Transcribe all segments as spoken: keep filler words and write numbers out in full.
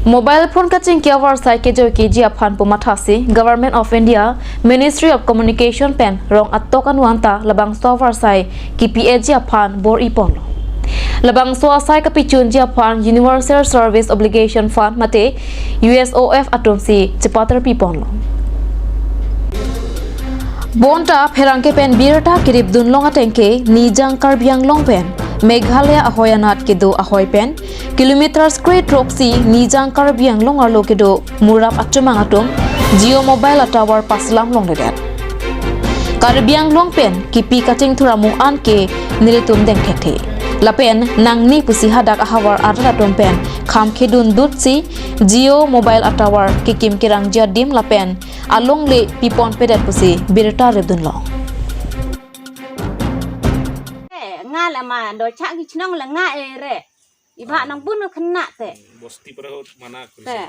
Mobile phone kachingki avarsai kejoikeji aphan pu mathasi Government of India, Ministry of Communication pen rong atok anwang ta labangso avarsai kipi-eji aphan bor-iponlo. Labangso asai kapichunji aphan Universal Service Obligation Fund mate U S O F atumsi chepatar piponlo. Bonta pherangke pen birta kirip dunlong atengke Nijang Karbi Anglong pen Meghalaya ahoi anat kedo ahoi pen kilometers kre-throksi Nijang Karbi Anglong arlo kedo Murap achomang atum Jio mobile atower paslam longledet. Karbi Anglong pen kipi kachingthur amung an ke nelitum dengthekthe. Lapen nangni pusi hadak ahavar arat atum pen kham khedun dutsi Jio mobile atower kekim kerangji adim lapen alongle piponpedet pusi birta rip dunlong. Eh, nga le ma do chak kichnong le nga e re. Iba nang bun kena te. Bosti parahut mana kursi. Te.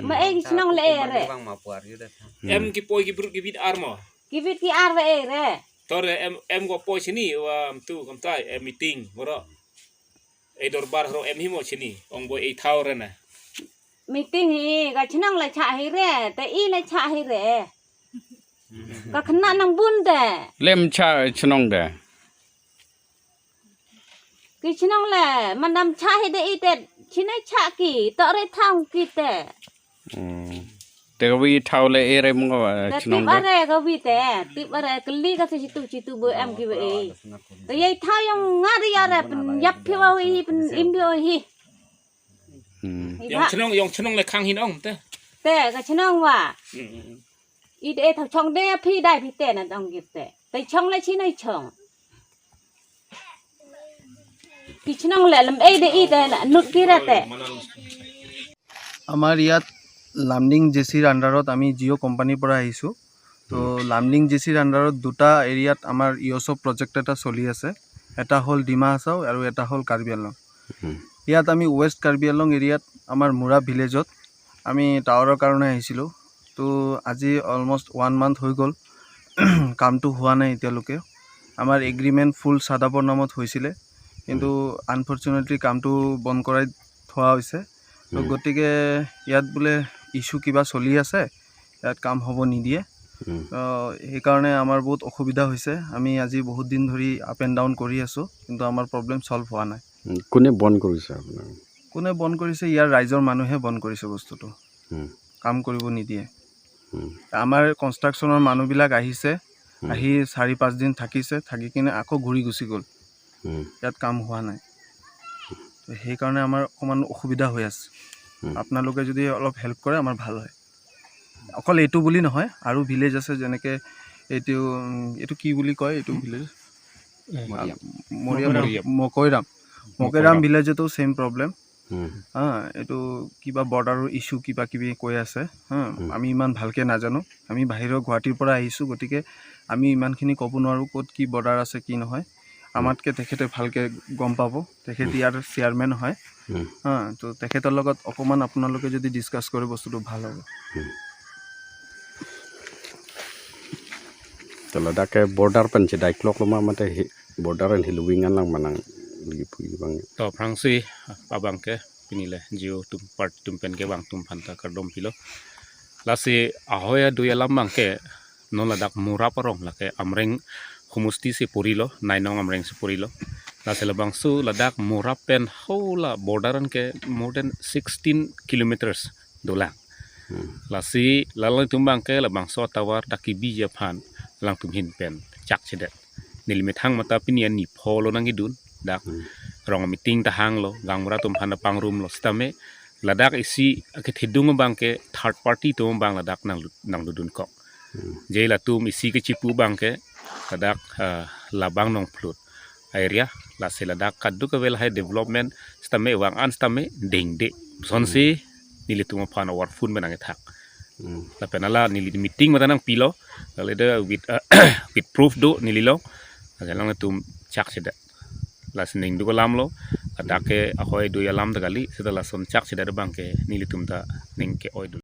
Ma e kichnong le e re. Bang ma puar yu da. Em kipoi kibrut kibit armo. Kibit ki ar va e re. Tor em em go poi sini wa tu kamtai em meeting boro. E dorbar ro em himo sini ong bo e thau re na. Meeting hi kachnong le cha hi re, te i le cha hi re. Ka khna nang bun de. Lem cha chnong de. Kichnong le, madam cha hi de i te, chinai cha ki, to re thang ki te. Hmm. Te kawi thau le e re mung wa, eh, te chnong tip de. Are kawi te, tip are kali ka se chitu chitu bo em ki bo e. Te ye thau yong nga ri are pen yap phi wa hi, pen im phi wa hi. Hmm. Yong chnong, yong chnong le khang hin ong te. Te, kachnong wa. Hmm. I de thau chong de phi dai phi te na dong gip te. Te chong le chinai chong. Kichnong le lam e de i te na nut ki ra te. আমাৰ ইয়াত লামডিং জে চিৰ আণ্ডাৰত আমি জিঅ' কোম্পানীৰ পৰা আহিছোঁ। তো, হুম। লামডিং জে চিৰ আণ্ডাৰত দুটা এৰিয়াত আমাৰ ইঅছ' প্ৰজেক্ট এটা চলি আছে। এটা হ'ল ডিমা হাছাও আৰু এটা হ'ল কাৰ্বি আংলং। হুম। ইয়াত আমি ৱেষ্ট কাৰ্বি আংলং এৰিয়াত আমাৰ মুৰা ভিলেজত আমি টাৱাৰৰ কাৰণে আহিছিলোঁ। তো, আজি অলমষ্ট ওৱান মান্থ হৈ গ'ল। কামটো হোৱা নাই এতিয়ালৈকে। আমাৰ এগ্ৰিমেণ্ট ফুল চাদাবৰ নামত হৈছিলে, কিন্তু হুম। আনফৰ্চুনেটলি কামটো বন্ধ কৰাই থোৱা হৈছে। তো, হুম। গতিকে ইয়াত বোলে ইছ্যু কিবা চলি আছে, ইয়াত কাম হ'ব নিদিয়ে। হুম। তো, সেইকাৰণে আমাৰ বহুত অসুবিধা হৈছে। আমি আজি বহুত দিন ধৰি আপ এণ্ড ডাউন কৰি আছোঁ, কিন্তু আমাৰ প্ৰব্লেম ছল্ভ হোৱা নাই। হুম, কোনে বন্ধ কৰিছে আপোনাৰ? কোনে বন্ধ কৰিছে? ইয়াৰ ৰাইজৰ মানুহে বন্ধ কৰিছে বস্তুটো। হুম। কাম কৰিব নিদিয়ে। হুম। আমাৰ কনষ্ট্ৰাকশ্যনৰ মানুহবিলাক আহিছে, হুম। আহি চাৰি পাঁচ দিন থাকিছে, থাকি কিনে আকৌ ঘূৰি গুচি গ'ল। হুম। ইয়াত কাম হোৱা নাই। তো, সেইকাৰণে আমাৰ অকণমান অসুবিধা হৈ আছে। হুম। আপোনালোকে যদি অলপ হেল্প কৰে, আমাৰ ভাল হয়। অকল এইটো বুলি নহয়, আৰু ভিলেজ আছে, যেনেকে এইটো, উম, এইটো কি বুলি কয়, এইটো ভিলেজ? মৰিয়াম। মৰিয়াম, মৰিয়াম। মকৈৰাম। মকৈৰাম মকৈৰাম। ভিলেজতো ছেম প্ৰব্লেম। হুম। হা, এইটো কিবা বৰ্ডাৰৰ ইছ্যু কিবা কিবি কৈ আছে। হা, হুম। আমি ইমান ভালকে নাজানো। আমি বাহিৰৰ গুৱাহাটীৰ পৰা আহিছোঁ, গতিকে আমি ইমানখিনি ক'ব নোৱাৰোঁ ক'ত কি বৰ্ডাৰ আছে, কি নহয়। হুম। আমাতকে তেখেতে ভালকে গম পাব। তেখেত হুম। ইয়াৰ চেয়াৰমেন হয়। হুম। হা, তো তেখেতৰ লগত অকণমান আপোনালোকে যদি ডিছকাছ কৰে, বস্তুটো ভাল হ'ব। হুম। Te ladak ke border pen chedai klok lo ma mate hi-, border an hiluwing an lang manang lagi pu bang. To aphrangsi abang ke pini le jio atum part atum pen ke bang atum aphan ta kardom pilo. Lasi ahoi adui alam abang ke non ladak Murap arong lake Amreng homosti si porilo, Nainong Amreng si porilo. Lasi labangso ladak Murap pen hala border an ke more than sixteen kilometers dolang. Hmm. Lasi lalang atum abang ke labangso atower dak kibiji aphan alangtum ahin pen chakchedet. Neli methang mata pini ani pholo nangkedun dak. Hmm. Rong meeting ta hanglo, gaonbura atum aphan ta pangrumlo sitame ladak isi akethedung abang ke third party atum abang ladak nang, nangludunkok. Hmm. Je latum isi kechipu abang ke ladak, ah, labang nong phlut area, lasi ladak kadokave lahai development sitame vang an sitame dengde. Sonsi, hmm, nelitum aphan over phone pen nangkethak. Hmm. Lapen hala neli meeting mata nangpilo, lale de with, uh, with proof do neli long, lale alangtum chakchedet. Lasi ning duk alam lo, ladak ke ahoi adui alam ta kali, seta lason chakchedet abang ke nelitum ta ning ke-oi do.